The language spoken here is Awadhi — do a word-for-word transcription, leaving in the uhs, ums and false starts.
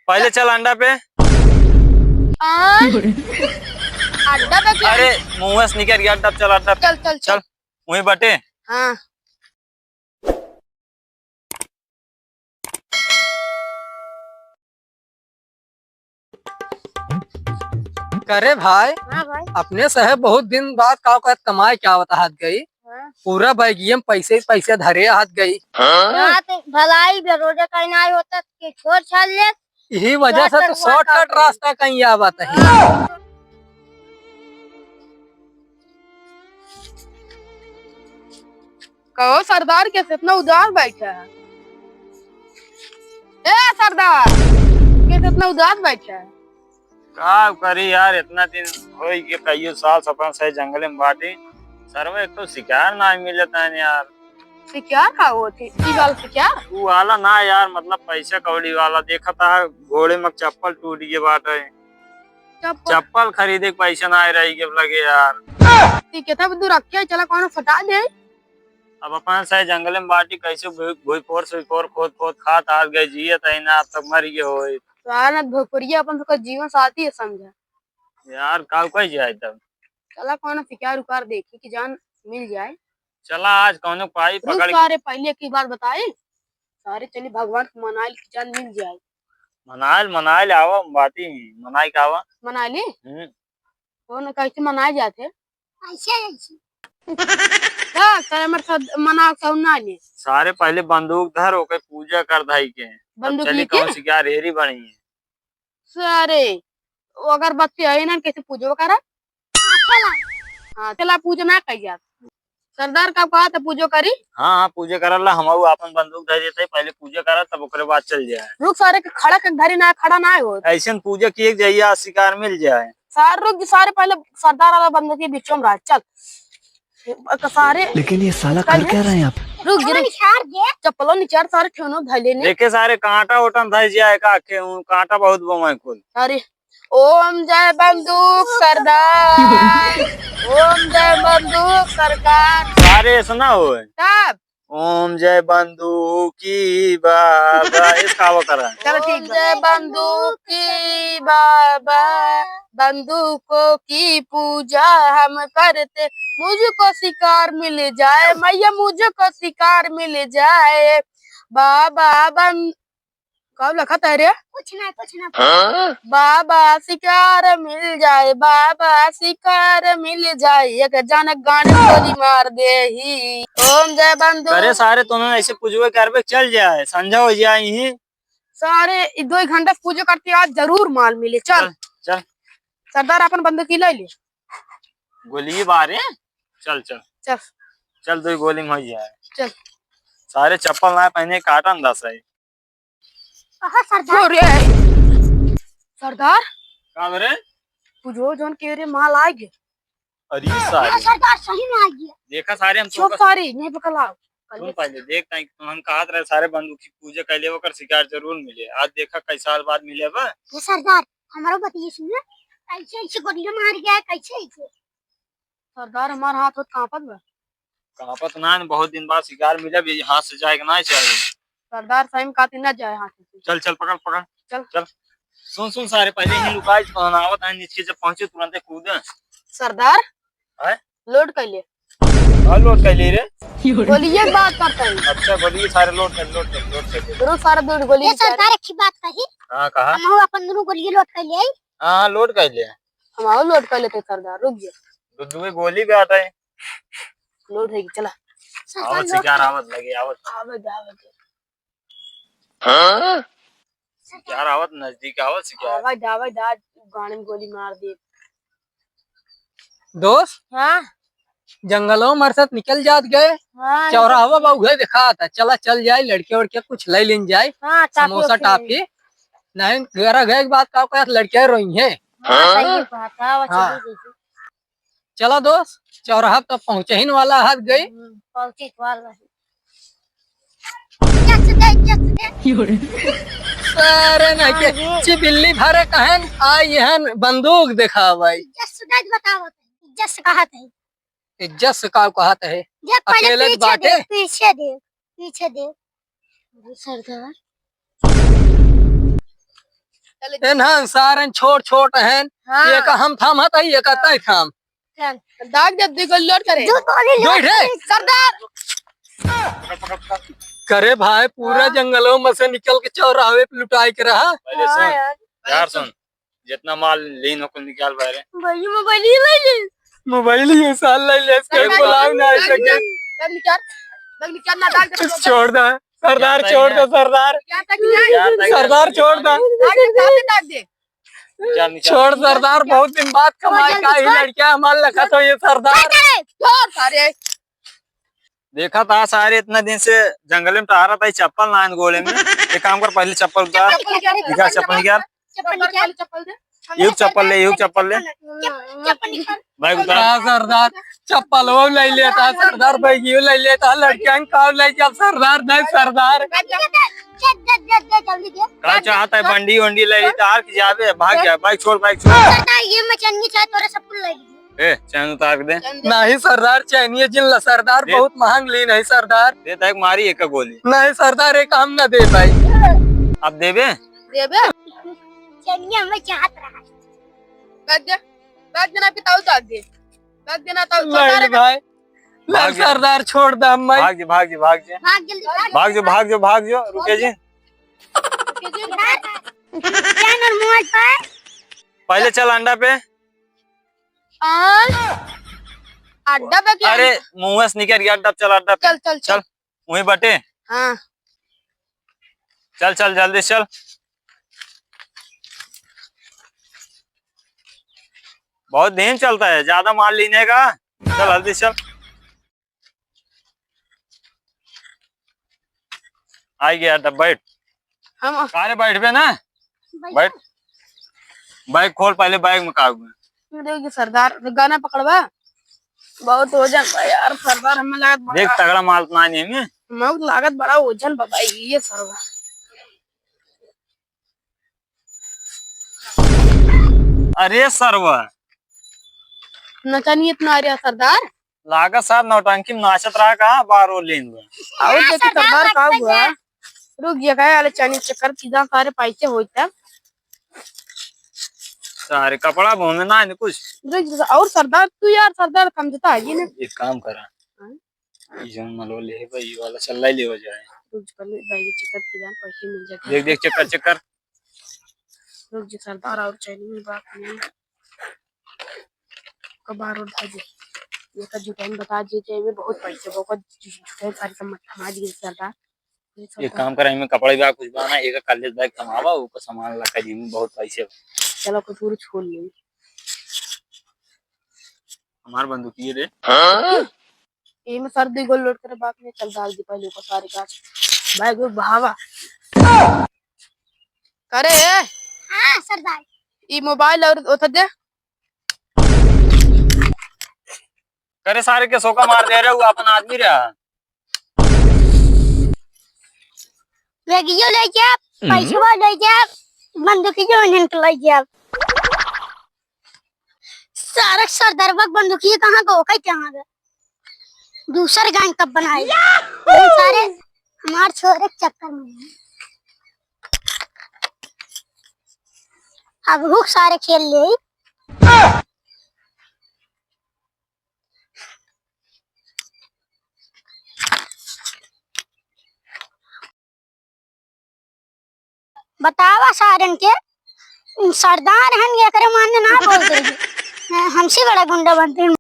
पहले चल अंडा पे। आ? अड्डा पे क्या? अरे, मुंह से निकल गया, अड्डा पे चल, अड्डा पे। चल, चल, चल। चल, वहीं बटे। हाँ। करे भाई, हाँ भाई। अपने साहेब बहुत दिन बाद का कहत कमाए क्या आवत हाथ गई। हाँ। पूरा बैगिया में पैसे ही पैसे धरे हाथ गई। हाँ, तो भलाई बेरोजा कहीं ना होता कि छोड़ छाड़ ले। यही वजह से तो shortcut shortcut रास्ता कहीं आवत है। हाँ। कहो सरदार, कैसे इतना उदास बैठा है? ए सरदार, कैसे इतना उदास बैठा है? का करी यार, इतना दिन होई के कहियो साल सपन से जंगले में बाटी। सरवा एक तो शिकार ना मिलत है यार। शिकार का होत है? ई वाला शिकार? तू वाला ना यार, मतलब पैसा कौड़ी वाला। देखत है घोड़े में चप्पल टूट गए बाटे। चप्पल? चप्पल खरीदे के पैसा ना रही के लगे यार। ठीक है, तब दूर रखे, चला कौनो फटा दे। अब अपन से जंगले में बाटी, कैसे भू-, भूईपोर सूईपोर खोद खोद खात हाथ गए, जियत है ना, अब तक मर गए होए। साला भोजपुरिया अपन सबका जीवन साथी है समझा। यार, का कह जाए तब? चला कौनो शिकार उकार देखी कि जान मिल जाए। चला आज कौनो पाई रुक पकड़ के। सारे पहले की बात बताई, सारे चली भगवान को मनाइल कि जान मिल जाए। मनाइल, मनाइल आवा, बाटी मनाई का आवा। मनाइल? हम्म। कौन कैसे मनाए जाते? ऐसे, ऐसे। का करे मर सद-, मना के ना ले। सारे पहले बंदूक धर, ओके पूजा कर धाई के। तब बंदूक चली लेके? कौन शिकार हेरी बनी है। सारे, वो अगरबत्ती है ना, कैसे पूजो करा? हाँ, चला। हाँ, चला, पूजा ना कही जात। सरदार का कहा था पूजो करी? हाँ, हाँ, पूजा करला, हम आपन बंदूक धर देते, पहले पूजा करा, तब ओकरे बाद चल जाए। रुक, सारे के खड़ा के धरी ना, खड़ा ना हो। ऐसे न पूजा किए के जाइए, आज शिकार मिल जाए। सारे रुक, सारे पहले सरदार वाला बंदूक के बीचों में रहा, चल। तो सारे लेकिन ये साला कर क्या रहा है यहाँ पे? रुक, गिरे। निचार दे। चप्पलों निचार, सारे ठेवनो धैले ने। देखे सारे कांटा ओटन धर जाए का, के कांटा बहुत बमाए कुल। अरे, ओम जय बंदूक सरदार, ओम जय बंदूक सरकार। सारे ऐसा ना होए। तब? ओम जय बंदूकी बाबा, इसका वो करा। चलो ठीक ओम बा। जय बंदूकी बाबा, बंदूकों की पूजा हम करते, मुझको शिकार मिल जाए, मैया मुझको शिकार मिल जाए, बाबा बन-, का लखत है रे? कुछ ना, कुछ ना। हाँ? बाबा शिकार मिल जाए, बाबा शिकार मिल जाए, एक जनक गाने गोली मार दे ही। ओम जय बंदूक। अरे सारे, तूने ऐसे पूजवे करबे, चल जाए, संझा हो जाए ही। सारे, ई दो घंटा से पूजा करती, आज जरूर माल मिले। चल। चल, चल। सरदार, अपन बंदूकी ले ले। गोली बारे। चल, चल। चल। चल, दो गोली में हो जाए। चल। सारे चप्पल ना पहने, काटन दस है। कहो सरदार। अरे, सरदार। का रे? पूजो जौन के रे माल आ गए। अरे हाँ, सारे। सरदार सही में आ गया। देखा सारे हम चुप तो सारे, नहीं पकड़ाओ। सुन पहले, देख ताई, हम कहत रहे सारे बंदूकी पूजा कैले, ओकर शिकार जरूर मिले। आज देखा कई साल बाद मिले बा। ये सरदार, हमारो बतिये सुन। कैसे ऐसे गोलियां मार गया है, कैसे ऐसे? सरदार, हमार हाथ होत कांपत बा। कांपत ना, बहुत दिन बाद शिकार मिले, अब ये हाथ से जाए के ना चाहिए। सरदार, सही में कहती ना जाए हाथ से। चल, चल, पकड़, पकड़। चल। चल। सुन, सुन सारे, पहले ही लुकाई, तो हम आवत हैं नीचे, जब पहुंचे तुरंते कूदे। सरदार, हैं? लोड कैले। हाँ, लोड कैले रे। गोलिये बात करता है। अच्छा, गोलिये सारे लोड कर, लोड कर, लोड कर। जरूर सारा दो गोली ये निकाल। सरदार, एक ही बात कही। हाँ, कहा। हम अपन दोनों गोलिये लोड कैले आई। हाँ, हाँ, लोड कैले। हम आओ लोड कर लेते सरदार, रुक जा। दो, दो गोली भी आता है। लोड है कि चला। सरदार, आवत लोड शिकार कर। आवत लगे, आवत। आवत, आवत। हाँ? शिकार आवत, नजदीक आवत शिकार। आवत, आवत, आज गाड़ी में गोली मार दे। दोस्त, हाँ? जंगलों में साथ निकल जात गए, हाँ, चौराहा बा उहे देखा था, चला चल जाए, लड़के वड़के कुछ ले लेन जाए, हाँ, टाफी समोसा वाफी। टाफी, नहीं घरा गए के बाद का कहत लड़के रोई है। हाँ, सही बात है, वो हाँ। चली जैसे। चला दोस्त, चौराहा तो पहुँचे ही वाला हाथ गई। हम्म, पहुँचे वाला है। इज्जत से दे, इज्जत से दे। सारे ना के हाँ, ये। ची बिल्ली भरे कहन, आई हन बंदूक देखा भाई। इज्जत से दे, बताओ, इज्जत से कहा थे। इज्जत से का कहत है? देख, पहले अकेले पीछे बाटे। देख, पीछे देख, पीछे देख। अरे सरदार। चले। एन्हन सारन छोट छोट हन। हाँ। एक हम थामत हई, एक तै थाम। चल। दाग दे, दुई गोली लोड करे। दो गोली लोड करे। सरदार। करे भाई, पूरा हाँ। जंगलों में से निकल के चौराहे पे लुटाई के रहा। पहले हाँ सुन, यार। यार सुन, जितना माल लीन हो कुल निकाल बाहर। भाई मोबाइल ही ले ले। मोबाइल ही साल ले ले, इसके दाग, बुलाओ ना दाग, सके। दाग निकाल, दाग निकाल ना, दाग दे। छोड़ दे सरदार, छोड़ दे सरदार। क्या तक है? सरदार छोड़ दे। दाग दे, दाग दे, दाग दे। निकाल, निकाल। छोड़ सरदार, बहुत दिन बाद कमाई का ही लड़किया हमार लखत हो ये सरदार। छोड़ सारे। देखा था सारे इतना दिन से जंगल में टहरा था, ये चप्पल ना है गोड़े में। एक काम कर, पहले चप्पल उतार। चप्पल निकाल। निकाल, चप्पल निकाल। चप्पल निकाल। चप्पल दे। यू चप्पल ले, यू चप्पल ले। चप्पल निकाल। बैग उतार। का सरदार, चप्पल वो ले लेता सरदार, बैग यू ले लेता, लड़कियां का ले जा सरदार, नहीं सरदार। दे, दे, दे, दे, जल्दी दे। का चाहता है, बंडी वंडी ले लेता, हार की जाबे, भाग जा, बैग छोड़, बैग छोड़। सरदार, ये मैं चैन की चाहे तोरे सब कुछ ले लीजिए। ए, चैन उतार के दे। नहीं सरदार, चैनिए जिन ला सरदार, दे। बहुत महंग ली नहीं सरदार। दे, देख मारी एक गोली। नहीं सरदार, एक हम ना दे भाई। अब देबे? देबे? चैनिए हमें चाहत रहा। बैग दे, बैग देना, पिताऊ बैग दे। बैग देना तो नहीं सरदार भाई। भाग जा। सरदार छोड़ दे हम भाई। भाग जा, भाग जा, भाग जा। भाग जल्दी, भाग। भाग जा, भाग जा, भाग जा। रुके जी। रुके जी। क्या नर मुंह पर? पहले चल अंडा पे। आ? अड्डा पे क्या? अरे, मुंह से निकल गया, अड्डा पे चल, अड्डा पे। चल, चल, चल। चल, वहीं बटे। हाँ। चल, चल, जल्दी चल। बहुत धीम चलता है, ज्यादा माल लेने का। चल, जल्दी चल। आ गया, तब बैठ। हम का रे, बैठबे ना? बैठ। बैग खोल पहले, बैग में का हुआ? देखिए सरदार, गाना पकड़बा। बहुत वजन बा यार सरदार, हमें लागत बड़ा। देख, तगड़ा माल तो ना है इनमें। मौत लागत बड़ा वजन बा भाई, ये सरवा। अरे सरवा। नचनियत ना आ रहा सरदार। लागत साहब नौटंकी में नाचत रहा, कहाँ बारो लेन बा। और देखी सरदार का हुआ? रुक गया, का आले चानी चक्कर सीधा सारे पैसे होता। सारे कपड़ा भोमे ना है कुछ। रुक जा, और सरदार तू यार, सरदार समझता है जी ना। एक काम करा। हाँ? ई जौन मलवा लेहे बा, ई वाला चल्ला ही लेवा जाए। रुक जा, पहले बैग चेक कर के जान, पैसे मिल जाते। देख, देख, चेक कर, चेक कर। रुक जा, सरदार और चैनी में बात नहीं। कबार और धाजे। ये का जुटाइन बता दीजिए, ये बहुत पैसे, बहुत जुटाइन सारी समझ, समझ गए सरदार। ये सब एक का काम करा, इनमें कपड़ा भी कुछ बा ना, एक कॉलेज बैग थमावा, ऊपर सामान रखा जी, इनमें बहुत पैसे बा। चलो, कुछ और छोड़ ले। हमार बंदूक ये रे। हाँ? एमे सर दुई गोल लोड करे, बाप ने चल डाल दी पहले ऊपर सारे का। भाई, वो भावा। करे? हाँ, सरदार। ई मोबाइल और ओथा दे। करे सारे के सोका मार दे रहे, वो अपन आदमी रहा। बैगियो ले जाब, हम्म। पैसवा ले जाब, बंदूकियो इन्हन के ले जाब। सारे सरदरवा के बंदूकिया कहाँ गो, कहीं कहाँ गए? दूसर गैंग कब बनाए? ये सारे हमार छोरे के चक्कर में हैं। अब हुक सारे खेल ले। बतावा सारन के, सरदार हन, एकरे माने ना बोल दे। हमसे बड़ा गुंडा बनते हैं।